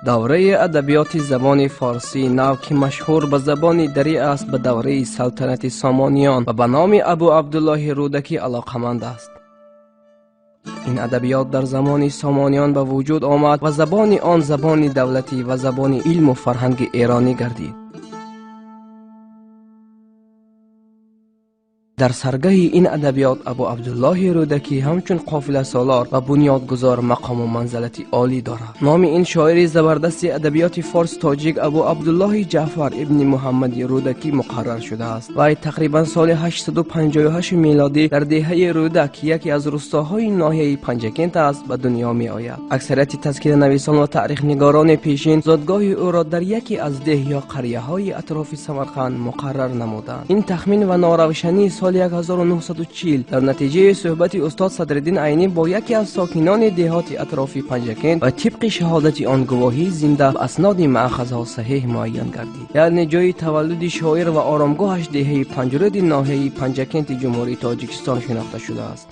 Давраи адабиёти забони форсии нав, ки машҳур ба забони дарӣ аст, ба давраи салтанати Сомониён ва ба номи Абу Абдуллоҳи Рӯдакӣ алоқаманд аст. Ин адабиёт дар замони Сомониён ба вуҷуд омад ва забони он забони давлатӣ ва забони илму фарҳанги эронӣ гардид. Дар саргаҳи ин адабиёт Абу Абдуллоҳи Рӯдакӣ ҳамчун қофиласолор ва бунёдгузор мақому манзалати олӣ дорад. Номи ин шоири забардасти адабиёти форс тоҷик Абу Абдуллоҳи Ҷаъфар ибни Муҳаммади Рӯдакӣ муқаррар шудааст. Вай тақрибан соли 858 милодӣ дар деҳаи Рӯдак, ки яке аз рустоҳои ноҳияи Панҷакент аст, ба дунё меояд. Аксарияти тазкиранависон ва таърихнигорони пешин зодгоҳи ӯро дар яке аз деҳ ё қарияҳои атрофи Самарқанд муқаррар намуданд. Ин тахмин ва норавшании соли 1940 дар натиҷаи суҳбати устод Садриддин Айнӣ бо яке аз сокинони деҳоти атрофи Панҷакент ва тибқи шаҳодати он гувоҳии зинда ба асноди маъхазҳо саҳеҳ муайян гардид. Яъне ҷои таваллуди шоир ва оромгоҳаш деҳаи Панҷрӯди ноҳияи Панҷакенти Ҷумҳурии Тоҷикистон шинохта шудааст.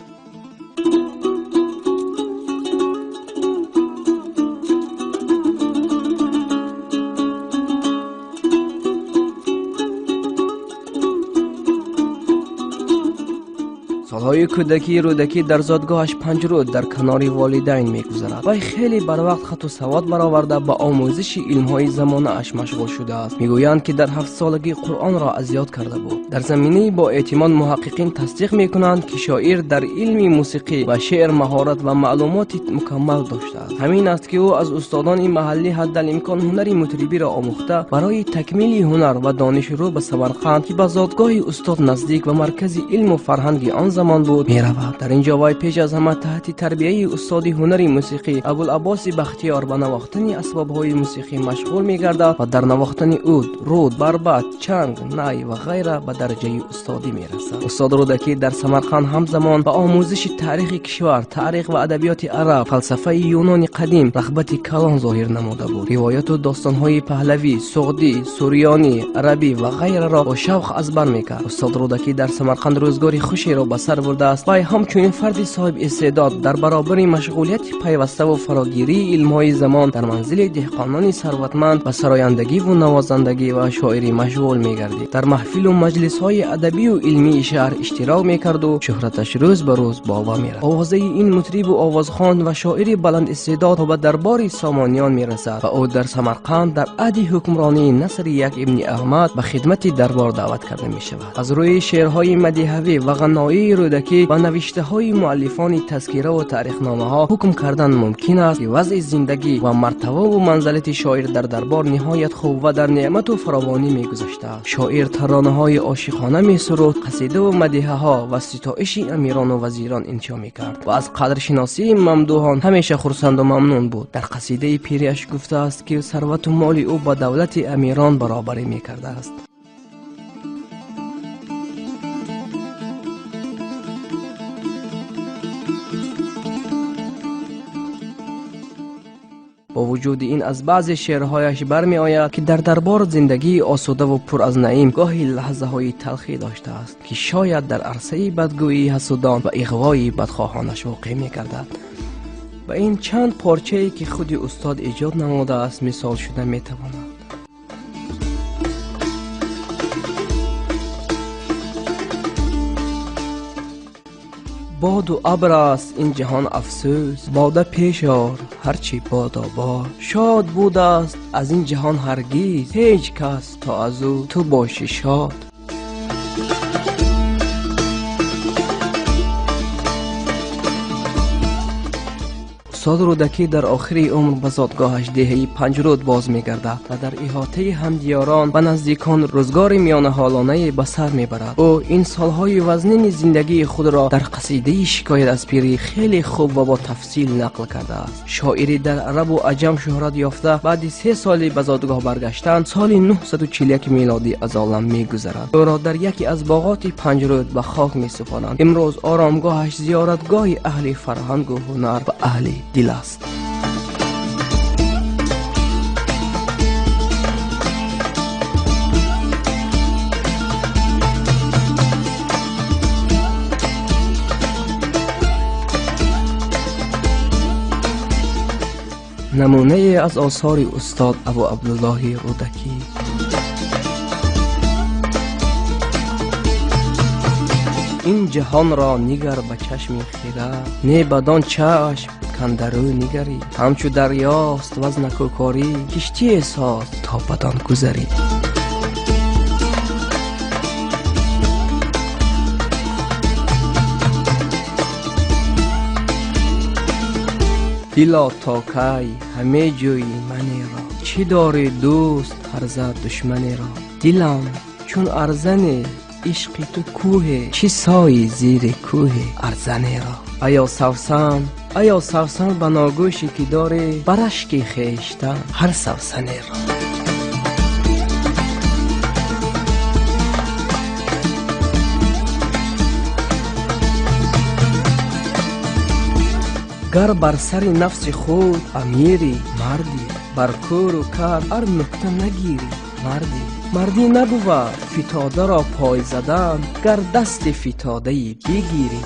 Солҳои кӯдакии Рӯдакӣ дар зодгоҳаш Панҷрӯд дар канори волидайн мегузарад. Вай хеле барвақт хату савод бароварда ба омӯзиши илмҳои замонааш машғул шудааст. Мегӯянд, ки дар ҳафтсолагӣ Қуръонро аз ёд карда буд. Дар заминаи бо эътимод муҳаққиқин тасдиқ мекунанд, ки шоир дар илми мусиқӣ ва шеър маҳорат ва маълумоти мукаммал доштааст. Ҳамин аст, ки ӯ аз устодони маҳаллӣ ҳаддалимкон ҳунари мутрибиро омӯхта, барои такмили ҳунар ва дониши рӯ ба Самарқанд, ки ба зодгоҳи устод наздик ва маркази илму фарҳанги он замон буд, меравад. Дар ин ҷо вай пеш аз ҳама таҳти тарбияи устоди ҳунари мусиқӣ Абулаббоси Бахтиёр ба навохтани асбобҳои мусиқӣ машғул мегардад ва дар навохтани уд, руд, барбат, чанг, най ва ғайра ба дараҷаи устодӣ мерасад. Устод Рӯдакӣ дар Самарқанд ҳамзамон ба омӯзиши таърихи кишвар, таърих ва адабиёти араб, фалсафаи юнони қадим рағбати калон зоҳир намуда буд. Ривояту достонҳои паҳлавӣ, суғдӣ, сурёнӣ, арабӣ ва ғайраро бо шавқ аз бар мекард. Устод Рӯдакӣ дар Самарқанд рӯзгори хушеро ба сар бурдааст. Вай ҳамчунин фарди соҳиб истеъдод дар баробари машғулияти пайваставу фарогирии илмҳои замон дар манзили деҳқонони сарватманд ба сарояндагиву навозандагӣ ва шоирӣ машғул мегардид. Дар маҳфилу маҷлисҳои адабию илмии шаҳр иштирок мекарду шӯҳраташ рӯз ба рӯз боло мерафт. Овозаи ин мутрибу овозхон ва шоири баландистеъдод то ба дарбори Сомониён мерасад ва ӯ дар Самарқанд дар аҳди ҳукмронии Насри як ибни Аҳмад ба хидмати дарбор даъват карда мешавад. Аз рӯи шеърҳои мадиҳавӣ ва ғаноии Рӯдакӣ ва навиштаҳои муаллифони тазкираву таърихномаҳо ҳукм кардан мумкин аст, ки вазъи зиндагӣ ва мартабаву манзалати шоир дар дарбор ниҳоят хуб ва дар неъмату фаровонӣ мегузаштааст. Шоир таронаҳои ошиқона месуруд, қасидаву мадиҳаҳо ва ситоиши амирону вазирон иншо мекард ва аз қадршиносии мамдуҳон ҳамеша хурсанду мамнун буд. Дар қасидаи пириаш гуфтааст, ки сарвату моли ӯ ба давлати амирон баробарӣ мекардааст. Бо вуҷуди ин аз баъзе шеърҳояш бармеояд, ки дар дарбор зиндагии осудаву пур аз наим гоҳи лаҳзаҳои талхӣ доштааст, ки шояд дар арсаи бадгӯии ҳасудон ва иғвои бадхоҳонаш воқеъ мегардад. Ба ин чанд порчае, ки худи устод эҷод намудааст, мисол шуда метавонад. Боду абр аст ин ҷаҳон афсӯс, бода пеш ор ҳарчи бодо бод. Шод будааст аз ин ҷаҳон ҳаргиз ҳеҷ кас, то аз ӯ ту бошӣ шод. Устод Рӯдакӣ дар охири умр ба зодгоҳаш деҳаи Панҷрӯд боз мегардад ва дар иҳотаи ҳамдиёрон ва наздикон рӯзгори миёнаҳолонае ба сар мебарад. Ӯ ин солҳои вазнини зиндагии худро дар қасидаи шикоят аз пирӣ хеле хуб ва бо тафсил нақл кардааст. Шоири дар арабу аҷам шӯҳрат ёфта, баъди 3 соли ба зодгоҳ баргаштан соли 941 милодӣ аз олам мегузарад. Ӯро дар яке аз боғоти Панҷрӯд ба хок месупоранд. Имрӯз оромгоҳаш зиёратгоҳи аҳли фарҳангу ҳунар ва аҳли дил аст. Намунае аз осори устод Абу Абдуллоҳи Рӯдакӣ. Ин ҷаҳонро нигар ба чашми хира, не бадон чашм кандарӯ нигарӣ. Ҳамчу дарёст ваз накӯкорӣ, киштие соз то бадон гузарӣ. Дило то кай ҳаме ҷӯйӣ манеро, чӣ дорӣ дӯст ҳарза душманеро. Дилам чун арзане ишқи ту кӯҳе, чӣ сои зири кӯҳе арзанеро. Аё савсан, аё савсан ба ногӯши ки дорӣ, бар ашки хештан ҳар савсанеро. Гар бар сари нафси худ амири мардӣ, бар кӯру кар ар нукта нагирӣ мардӣ. Мардӣ набувад фитодаро пой задан, гар дасти фитодаи бигирӣ.